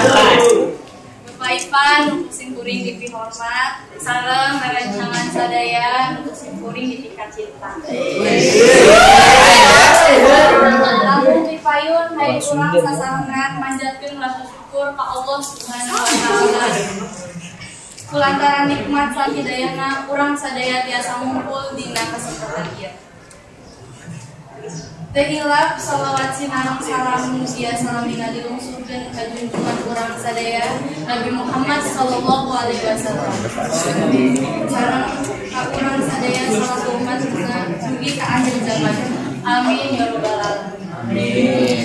Bapak Ivan nu ku simkuring dipihormat, sareng rerencangan sadaya nu ku simkuring dipikacinta. Lamun dipayun hayu urang sasarengan manjatkeun rasa syukur ka Allah Subhanahu wa taala. Kulantaran nikmat hidayahna urang sadaya tiasa ngumpul dina kesempatan ieu. Teu hilap salawat sinareng salam mugia salamina dilungsurkeun ka junjungan urang sadaya Nabi Muhammad sallallahu alaihi wasallam. Sareng ka urang sadaya salaku umatna dugi ka akhir zaman. Amin ya rabbal alamin. Amin.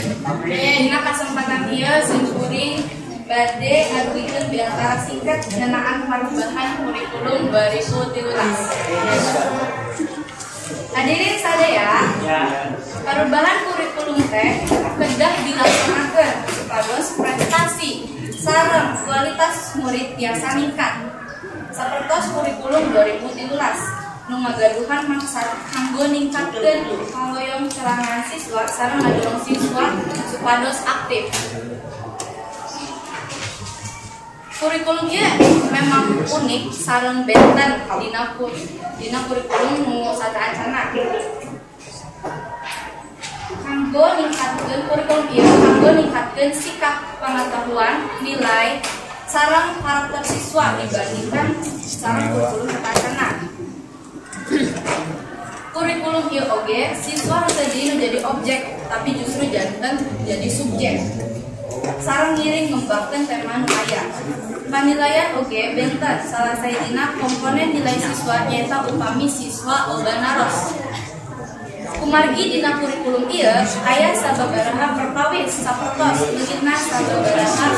Dina kasempatan ieu simkuring bade ngadugikeun biantara singkat ngeunaan perubahan kurikulum 2013. Hadirin sadaya, perubahan kurikulum teh kedah dilaksanakeun supados prestasi sareng kualitas murid tiasa ningkat. Sapertos kurikulum 2013 nu ngagaduhan maksad kanggo ningkatkeun kahoyong celangan siswa sareng ngadorong siswa supados aktif. Kurikulum ieu memang unik sareng benten dina kurikulum nu sateuacanna. Kanggo ningkatkeun kurikulum ieu kanggo ningkatkeun sikap pengetahuan, nilai, sareng karakter siswa dibandingkan sareng kurikulum sateuacanna. Kurikulum ieu oge siswa henteu jadi nu jadi objek tapi justru janten jadi subjek. Sareng ngiring ngembangkeun tema nu aya. Panilaian oge benten salah sahijina komponen nilai siswa nyaeta upami siswa loba naros. Kumargi dina kurikulum ieu aya sababaraha perkawis sapertos leungitna sababaraha